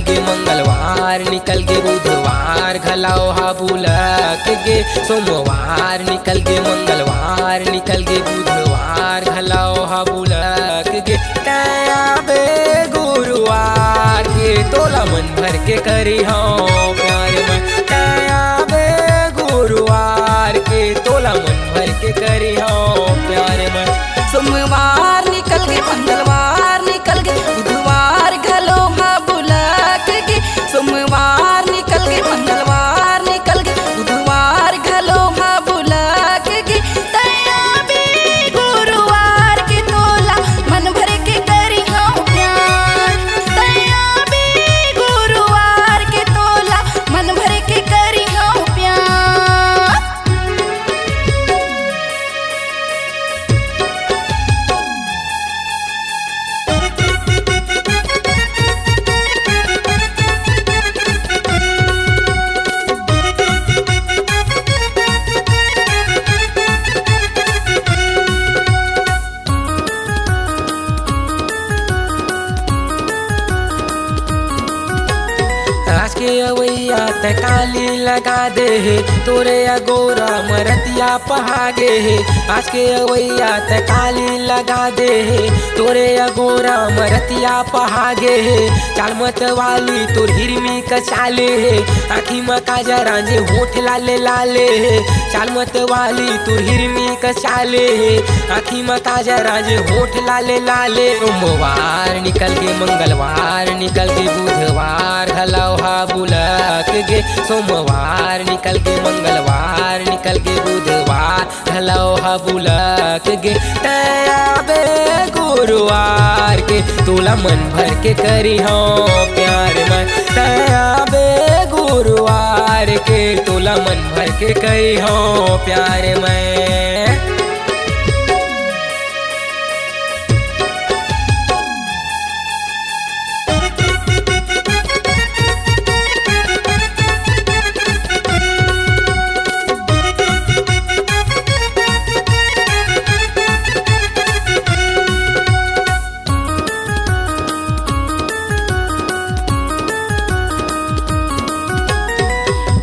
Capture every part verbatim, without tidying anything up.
के मंगलवार निकल गे, बुधवार घलव हा बुलक गे, सोमवार निकल गे, मंगलवार निकल गे, बुधवार घलव हा बुलक गे। तैं आबे गुरुवार के तोला मन भर के करिहौं प्यार मैं, तैं आबे गुरुवार के तोला मन भर के करिहौं प्यार मैं। सोमवार निकल गे, मंगलवार निकल गे, बुधवार घलो हा बुलक गे। सोमवार निकल गे, मंगलवार निकल गे, बुधवार घलो हा बुलक गे। तैं आबे गुरुवार के तोला मन भर के करिहौं प्यार। तैं आबे गुरुवार के तोला मन भर के करिहौं प्यार। आज के अवैया तैं काली लगा दे हे, तोरे अगोरा म रतिया पहा गे हे। आज के अवैया तैं काली लगा दे हे, तोरे अगोरा म रतिया पहा गे हे। चाल मत वाली तोर हिरमी कस चाले हे, आँखी म काजर आंजे होठ लाले लाले हे। चाल मत वाली तोर हिरमी कस चाले हे, आँखी म काजर आंजे होठ लाले लाले। सोमवार निकल गे, मंगलवार निकल गे, बुधवार घलव हा बुलक गे। सोमवार निकल गे, मंगलवार निकल गे, बुधवार घलव हा बुलक गे। तैं आबे गुरुवार के तोला मन भर के करिहौं प्यार मैं, तैं आबे गुरुवार के तोला मन भर के करिहौं प्यार मैं।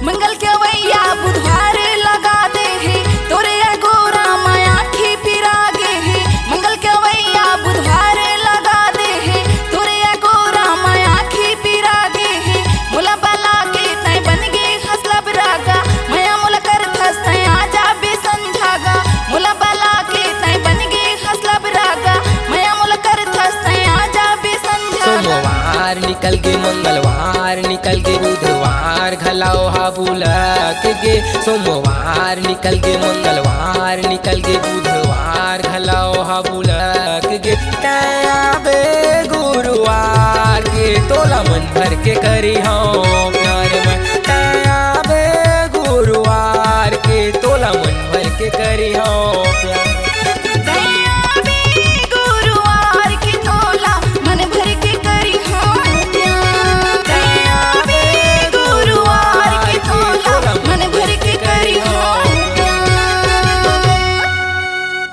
मंगल के अवैया बुधवार लगा दे हे, तोरे अगोरा म आँखी पिरा गे हे। मंगल के अवैया बुधवार लगा दे हे, तोरे अगोरा म आँखी पिरा गे हे। मोला बला के तैं बन गे हस लब रागा, मया मोला करथस तैं आ जाबे संझा गा। मोला बला के तैं बन गे हस लब रागा, मया मोला करथस तैं आ जाबे संझा गा। सोमवार निकल गे, मंगलवार निकल गे, बुधवार घलव हा बुलक गे। सोमवार निकल गे, मंगलवार निकल गे, बुधवार घलव हा बुलक गे। तैं आबे गुरुवार के तोला मन भर के करिहौं प्यार मैं, तैं आबे गुरुवार के तोला मन भर के करिहौं